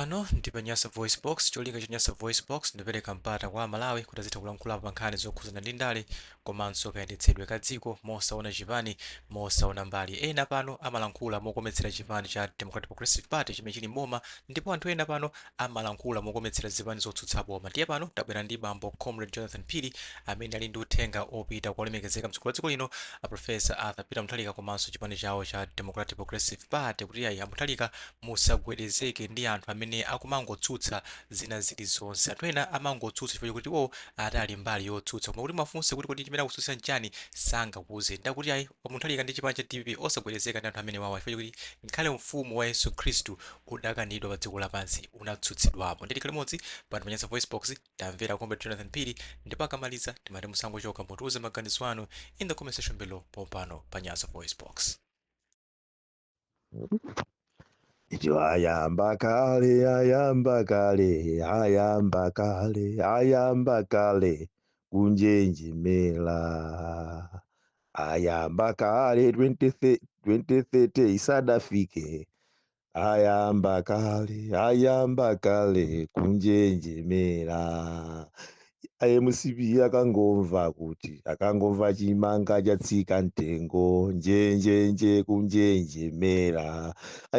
Pano ndi pa Nyasa VoiceBox. Cholinga cha Nyasa VoiceBox ndipereka mpata kwa Amalawi kuti azitha kulankhulapo pa nkhani zokhuzana ndi ndale komanso kayendetsedwe ka dziko, mosaona chipani, mosaona mbali. Ena pano amalankhula mokometsera chipani cha Democratic Progressive Party chimene chili mboma, ndipo anthu ena pano amalankhula mokometsera zipani zotsutsa boma. Ndiye pano tabwera ndi bambo Comrade Jonathan Phiri amene ali ndi uthenga opita kwa olemekezeka mtsogoleri wa dziko lino, a Professor Arthur Peter Mutharika, komanso chipani chawo cha Democratic Progressive Party, kuti ayi, a Mutharika, musagwedezeke ndi anthu amene akumangotsutsa zina zilizonse. Anthu ena amangotsutsa chifukwa chokuti iwo ati ali mbali yotsutsa, koma kuti mwafunse kuti kodi chimene akutsutsa nchani, sangakuwuzeni. Ndakuti ayi, Mutharika ndi chipani cha DPP, osagwedezeka ndi anthu amene wawa, chifukwa chokuti ngakhale mfumu wa Yesu Khristu udakanidwa pa dziko lapansi, unatsutsidwapo. Ndili limodzi pano pa Nyasa Voice Box. Tamvera Comrade Jonathan Phiri, ndipo akamaliza timati musangochoka, mutiuze maganizo anu in the comment section below pompano pa Nyasa Voice Box. Icho ayamba kale, ayamba kale, ayamba kale, ayamba kale kunjenjemera, ayamba kale 20 2030 isadafike, ayamba kale, ayamba kale kunjenjemera. MCP akangomva kuti, akangomva chimanga chatsika mtengo, njenjenje kunjenjemera.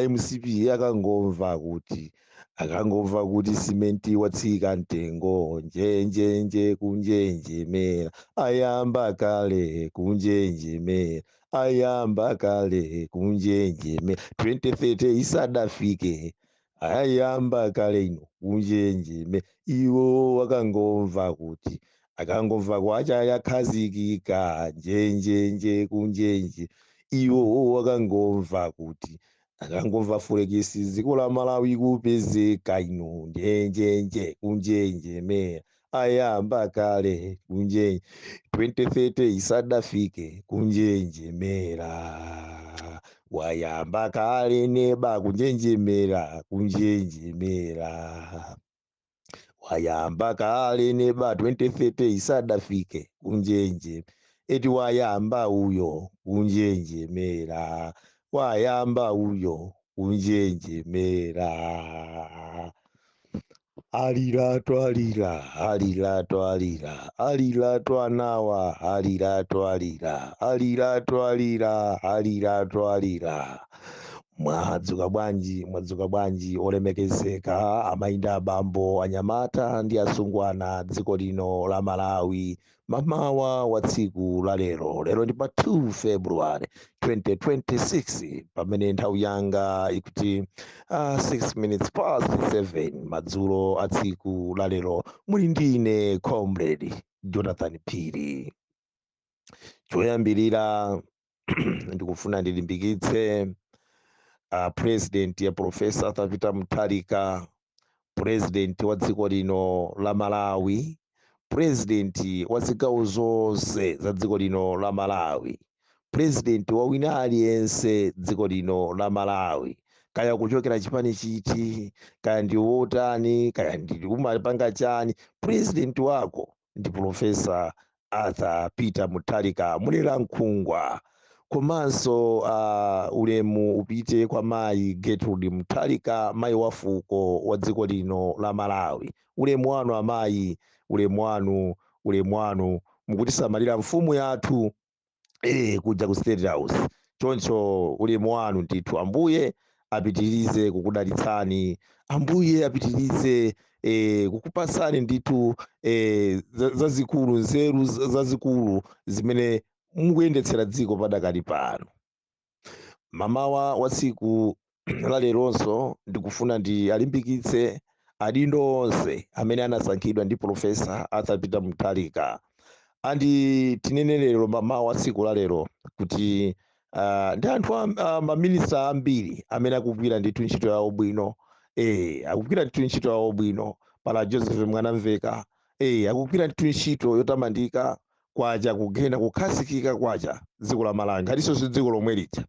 MCP akangomva kuti, akangomva kuti simenti watsika mtengo, njenjenje kunjenjemera. Ayamba kale kunjenjemera, ayamba kale kunjenjemera. 2030 isadafike, ayamba kale ino kunjenjemera. Iwo akangomva kuti, akangomva kwacha yakhazikika, njenjenje kunjenje. Iwo akangomva kuti, akangomva forex dziko la Malawi kupezeka ino, njenjenje kunjenjemera. Ayamba kale kunjenje, 2030 isadafike kunjenjemera. Wayamba kale neba kunjenjemera, kunjenjemera. Wayamba kale neba, 2030 isadafike kunjenje. Eti wayamba uyo kunjenjemera, wayamba uyo kunjenjemera. Alira twalira, alira twalira, alira twanawa, alira twalira, alira twalira, alira twalira. Mwadzuka bwanji? Mwadzuka bwanji, olemekezeka amayi ndi abambo, anyamata ndi asungwana, dziko lino la Malawi, mamawa wa tsiku la lero? Lero ndi pa 2 February 2026, pamene nthawi yanga ikuti 6 minutes past 7 madzulo a tsiku la lero. Muli ndine Comrade Jonathan Phiri. Choyambirira, ndikufuna ndilimbikitse President ya Professor Arthur Peter Mutharika, president wa dziko lino la Malawi, president wa zigawo zonse za dziko lino la Malawi, president wa wina aliyense dziko lino la Malawi, kaya kuchokera chipani chiti, kaya ndi wotani, kaya ndi umapanga chani, president wako ndi Professor Arthur Peter Mutharika Mulera Nkhungwa. Komanso ulemu upite kwa Mayi Gertrude Mutharika, mayi wa fuko wa dziko lino la Malawi. Ulemu wanu amayi, ulemu wanu, ulemu wanu. Mukutisamalira mfumu yathu kuja ku State House. Choncho ulemu wanu ndithu. Ambuye apitirize kukudalitsani, Ambuye apitirize kukupasani ndithu zazikulu, nzeru zazikulu zimene mukuyendetsera dziko padakali pano. Mamawa wa tsiku la leronso ndikufuna ndi alimbikitse adindo onse amene anasankhidwa ndi Professor Arthur Peter Mutharika. Andi tinene lero, mamawa wa tsiku la lero, kuti ndi anthu maminista ambiri amene akugwira ndithu ntchito yawo bwino. Akugwira ndithu ntchito yawo bwino. Pala Joseph Mwanamveka, akugwira ndithu ntchito yotamandika. Kwacha kugenda kukhazikika, kwacha dziko la Malawi ngatinso si dziko lomwe lija.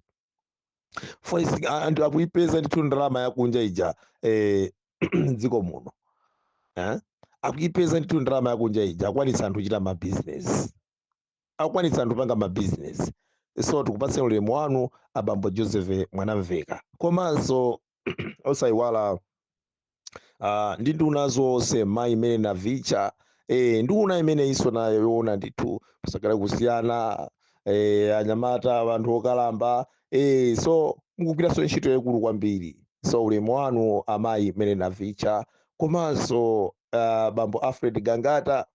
Forex, anthu akuipeza ndithu ndalama yakunja ija dziko muno, eh? Akuipeza ndithu ndalama yakunja ija, akwanitsa anthu kuchita mabizinesi, akwanitsa anthu kupanga mabizinesi. So tikupatseni ulemu wanu, abambo Joseph Mwanamveka. Komanso osayiwala Ndi nduna zonse, mayi imene Navicha, nduna imene iso nayo yoona ndithu pasakale kusiyana, anyamata, anthu okalamba, so mukugwiranso ntchito yaikulu kwambiri. So ulemu wanu, amayi imene Navicha, komanso bambo Alfred Gangata,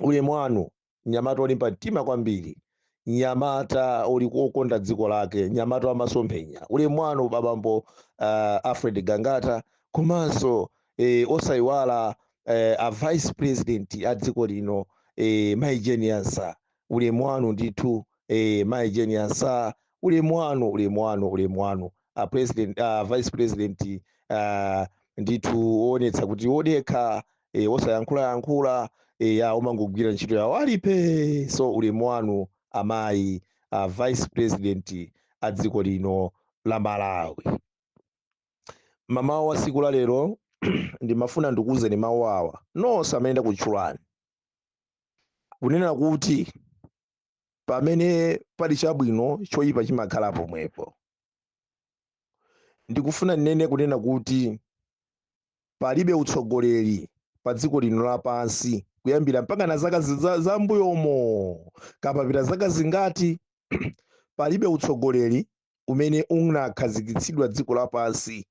ulemu wanu, mnyamata olimba mtima kwambiri, mnyamata uli wokonda dziko lake, mnyamata wamasomphenya. Ulemu wanu, babambo Alfred Gangata. Komanso osayiwala a vice president a dziko lino, mayi Jane Ansah. Ulemu wanu ndithu, mayi Jane Ansah, ulemu wanu, ulemu wanu, ulemu wanu. A president, vice president, ndithu woonetsa kuti wodekha, osayankhulayankhula, ya umangogwira ntchito yawo alipe. So ulemu wanu, amayi vice president a dziko lino la Malawi. Mamawa wa siku la lero ndimafuna ndikuwuzeni mawu awa nonse amene ndakutchulani, kunena kuti pamene pali chabwino, choyipa chimakhala pomwepo. Ndikufuna ndinene kunena kuti palibe utsogoleri pa dziko lino lapansi, kuyambira mpaka na zaka zambuyomo, kapapita zaka zingati, palibe utsogoleri umene unakhazikitsidwa dziko lapansi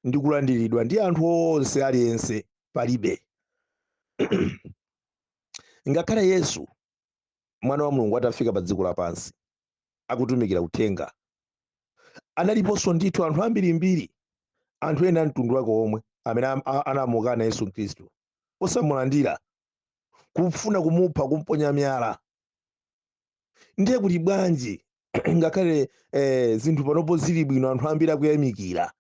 ndi kulandiridwa ndi anthu onse, aliyense, palibe. Ngakhale Yesu mwana wa Mulungu atafika pa dziko lapansi akutumikira uthenga, analiponso ndithu anthu ambirimbiri, anthu ena mtundu wake omwe amene anamukana Yesu Khristu, osamulandira, kufuna kumupha, kumponya miyala. Ndiye kuti bwanji ngakhale zinthu panopo zili bwino, anthu ambiri akuyamikira,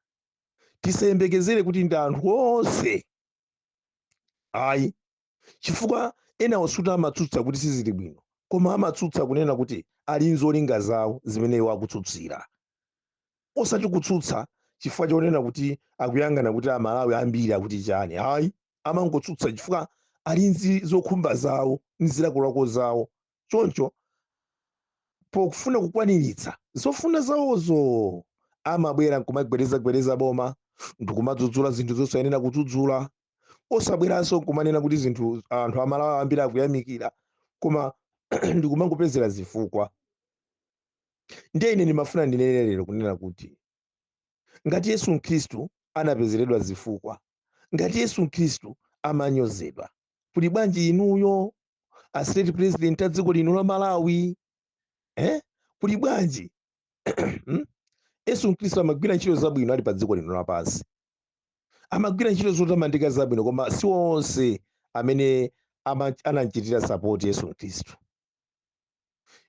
tisayembekezere kuti ndi anthu onse, ayi, chifukwa ena osuta amatsutsa kuti sizili bwino, koma amatsutsa kunena kuti ali nzolinga zawo zimene iwo akutsutsira, osati kutsutsa chifukwa chonena kuti akuyang'ana kuti Amalawi ambiri akuti chani, ayi. Amangotsutsa chifukwa ali nzi zokhumba zawo ndi zilakolako zawo. Choncho pofuna kukwaniritsa zofuna zawozo, amabwera nkumagwerezagwereza boma ndikumadzudzula zinthu zosayenera kudzudzula, osabweranso nkumanena kuti zinthu anthu Amalawi ambiri akuyamikira, koma ndikumangopezera zifukwa. Ndiye ine ndimafuna ndinene lero kunena kuti ngati Yesu Khristu anapezeredwa zifukwa, ngati Yesu Khristu amanyozedwa, kuli bwanji inuyo a state president a dziko lino la Malawi, eh? Kuli bwanji, Yesu Khristu amagwira ntchito zabwino ali pa dziko lino lapansi, amagwira ntchito zotamandika zabwino, koma si onse amene anamchitira support Yesu Khristu.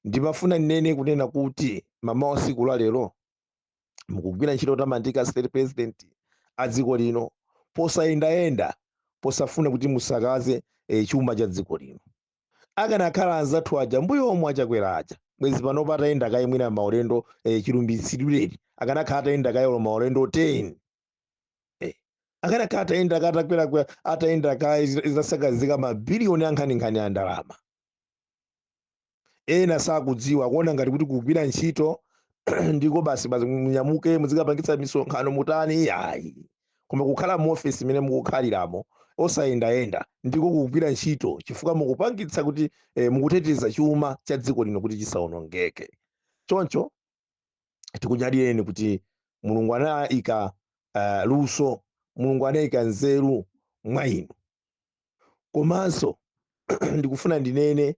Ndimafuna ndinene kunena kuti mamawa tsiku la lero mukugwira ntchito yotamandika, state president a dziko lino, posayendayenda, posafuna kuti musakaze chuma cha dziko lino. Akanakhala anzathu aja mbuyo omwe achakwera aja, bwezi panopo atayenda kaye mwina maulendo, chilumbitsidwireni, akanakhala atayenda kaye maulendo 10, akanakhala atayenda katakwerakwera, atayenda kaye, zasakazika mabiliyoni ankhaninkhani a ndalama. Ena sakudziwa, kuona ngati kuti kugwira ntchito ndiko basi, basi munyamuke muzikapangitsa misonkhano, mutani, ayi. Koma kukhala mu ofesi imene mukukhaliramo osayendayenda ndiko kugwira ntchito, chifukwa mukupangitsa kuti mukuteteza chuma cha dziko lino kuti chisawonongeke. Choncho tikunyadiyeni kuti Mulungu anayika luso, Mulungu anayika nzeru mwa inu. Komanso ndikufuna ndinene,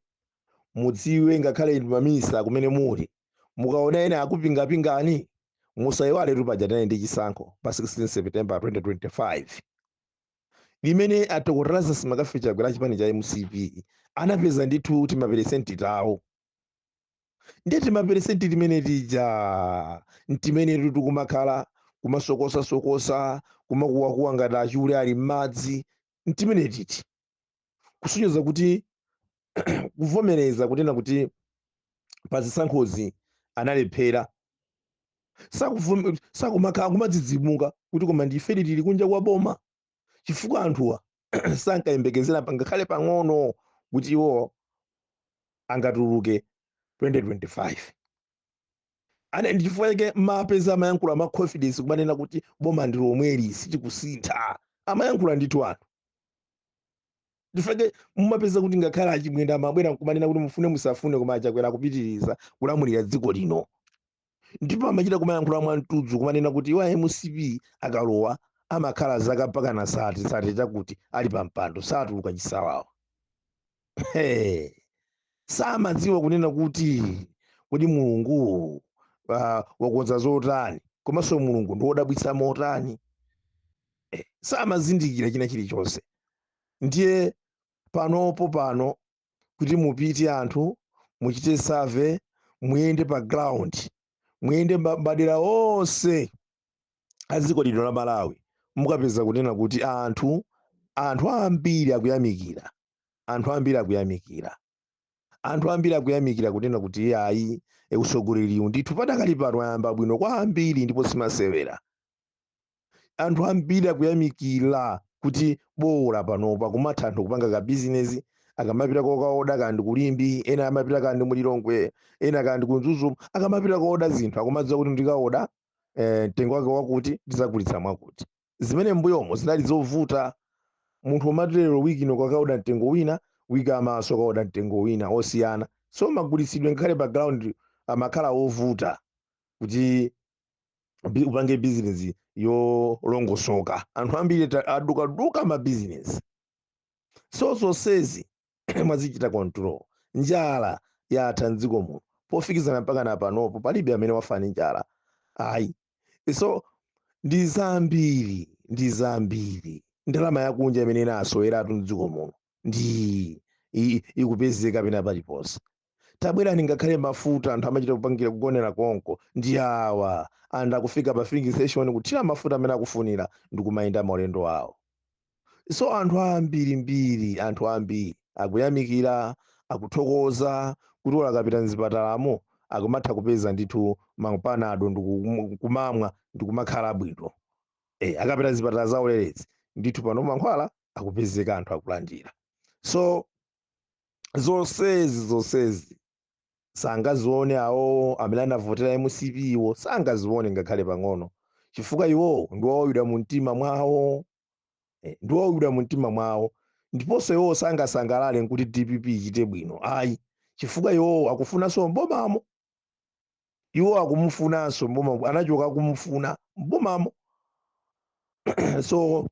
mudziwe, ngakhale inu maminista kumene muli, mukaona ena akupingapingani, musayiwale paja tinali ndi chisankho pa 16 September 2025, limene a Dr Lazarus McCarthy Chakwera, chipani cha MCP, anapeza ndithu timaperesenti tawo. Ndiye timaperesenti timene tija ntimene tikumakhala kumasokosasokosa, kumakuwakuwa ngati achule ali m'madzi. Ntimene titi kusonyeza kuti kuvomereza kunena kuti pa zisankhozi analephera, sakumakhala kumadzidzimuka kuti koma ndife tili kunja kwa boma, chifukwa anthuwa sankayembekezera ngakhale pang'ono kuti iwo angatuluke 2025. Ane ndi chifukwa chake mapeza amayankhula ma confidence kumanena kuti boma ndi lomweli, sitikusintha. Amayankhula ndithu anthu. Ndifake mumapeza kuti ngakhale achimwenda amabwera nkumanena kuti mufune musafune, koma achakwera kupitiriza kulamulira dziko lino. Ndipo amachita kumayankhula mwamtudzu, kumanena kuti iwo a MCP akalowa amakhala zaka mpaka na sati sati chakuti ali pa mpando, satuluka chisawawa. Hey, samadziwa kunena kuti kodi Mulungu wakonza zotani, komanso Mulungu ndi wodabwitsa motani. Samazindikira china chilichonse. Ndiye panopo pano kuti mupite anthu muchite survey, muyende pa ground, muyende madera onse a dziko lino la Malawi, mukapeza kunena kuti anthu ambiri akuyamikira, anthu ambiri akuyamikira, anthu ambiri akuyamikira kunena kuti iye ayi, usogoleriwu ndithu padakali pano ayamba bwino kwambiri, ndipo simasewera. Anthu ambiri akuyamikira kuti bola panopa kumatha anthu kupanga ka bizinesi, akamapita kokaoda kandi kulimbi, ena amapita kandi mulilongwe, ena kandi kumzuzu, akamapita kooda zinthu akumadziwa kuti ndikaoda mtengo wake wakuti, ndizagulitsa mwakuti, zimene mbuyomo zinali zovuta. Munthu umati lero wiki ino kakaoda mtengo wina, wiki amaso kaoda mtengo wina osiyana. So magulitsidwe ngakhale pa ground amakhala ovuta kuti upange bizinesi yolongosoka. Anthu ambiri adukaduka mabizinesi. So zonsezi mwazichita control. Njala yatha mdziko muno, pofikizana mpaka na panopo palibe amene wafa ndi njala, ayi. So ndi zambiri, ndi zambiri. Ndalama yakunja imene inasoweratu mdziko muno ndi ikupezeka pena paliponse. Tabwerani, ngakhale mafuta anthu amachita kupangira kugonera konko, ndi awa anthu akufika pa filling station kuthira mafuta amene akufunira ndi kumayenda maulendo awo. So anthu ambirimbiri, anthu ambiri akuyamikira, akuthokoza kuti ola akapita mzipatalamo akumatha kupeza ndithu mapanado ndikumamwa ndikumakhala bwino. Akapita mzipatala zaulere ndithu pano mankhwala akupezeka, anthu akulandira. So zonsezi, zonsezi sangazione awo amene anavotera MCP. Iwo sangazione ngakhale pang'ono, chifukwa iwo ndiwowawidwa mu mtima mwawo, ndiwowawidwa mu mtima mwawo. Ndiponso iwo sangasangalale nkuti DPP ichite bwino, ayi, chifukwa iwo akufunanso mbomamo. Iwo akumufunanso mbomamo, anachoka akumufuna mbomamo. So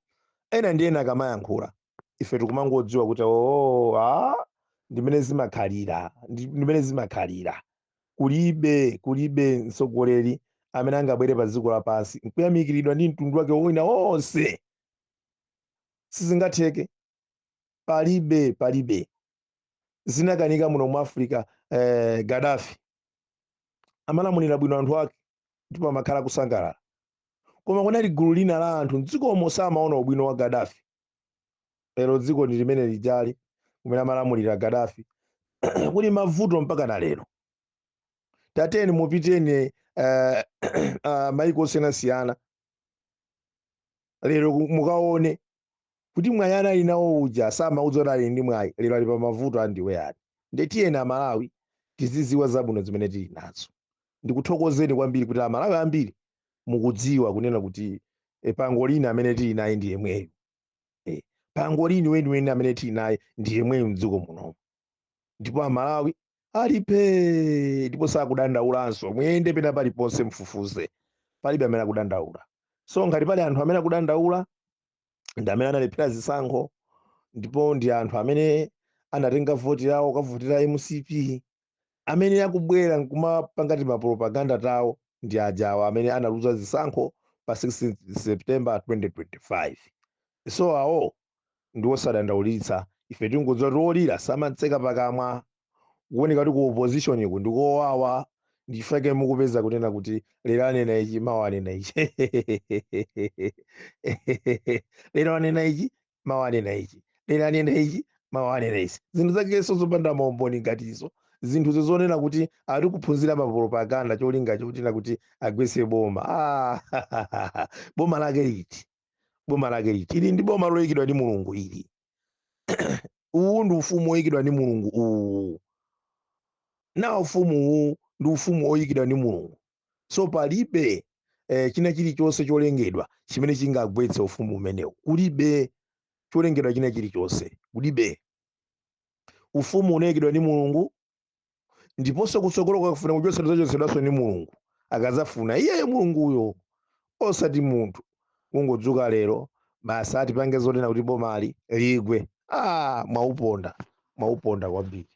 ena ndi ena akamayankhula, ife tikumangodziwa kuti oh, ah, ndimene zimakhalira, ndimene zimakhalira. Kulibe mtsogoleri amene angabwere pa dziko lapansi nkuyamikiridwa ndi mtundu wake wina wonse. Sizingatheke, palibe, palibe. Zinakanika muno mu Africa. Gaddafi amalamulira bwino anthu ake ndipo amakhala kusangalala, koma kunali gulu lina la anthu mdzikomo samaona ubwino wa Gaddafi. Lero dziko ndi limene lijali kumene amalamulira Gaddafi kuli mavuto mpaka na lero. Tateni mupiteni maiko osiyanasiyana lero mukaone kuti mwayi anali nawo uja samauza kuti ali ndi mwayi, lero ali pa mavuto andiwe. Ali ndetiyeni Amalawi tiziziwa zabwino zimene tili nazo. Ndikuthokozeni kwambiri kuti Amalawi ambiri mukudziwa kunena kuti pangolini amene tili naye ndi yemweyo, pangolini weniweni amene tili naye ndi yemweyo mdziko muno. Ndipo Amalawi alipe ndipo sakudandaulanso. Muyende pena paliponse mfufuze, palibe amene akudandaula. So ngati pali anthu amene akudandaula, ndi amene analephera zisankho, ndipo ndi anthu amene anatenga voti yawo kavotera MCP. Amene akubwera nkumapanga timapropaganda tawo ndi ajawa amene analuza zisankho pa 16 September 2025. So awo ndi osadandaulitsa. Ife tingodziwa kuti olira samatseka pakamwa. Kuoneka kuti ku opposition iku ndikowawa, ndifeke mukupeza kunena kuti lero anena ichi, mawa anena ichi, lero anena ichi, mawa anena ichi, lero anena ichi, mawa anena ichi. Zinthu zakenso zopanda maumboni ngatizo, zinthu zozonena kuti ali kuphunzira mapropaganda, cholinga chotina kuti agwetse boma. Ah, boma lake liti? Boma lake liti? Ili ndi boma loyikidwa ndi Mulungu ili. Uwu ndi ufumu woyikidwa ndi Mulungu uwu. Na ufumu uwu ndi ufumu woyikidwa ndi Mulungu. So palibe china chilichonse cholengedwa chimene chingagwetse ufumu umenewu. Kulibe cholengedwa china chilichonse, kulibe. Ufumu unayikidwa ndi Mulungu, ndiponso kutsogolo kakufuna kuchotsedwa, zachotsedwanso ndi Mulungu akazafuna iyeyo Mulunguyo, osati munthu kungodzuka lero basi atipange zonena kuti bomali ligwe. Ah, mwauponda, mwauponda kwambiri.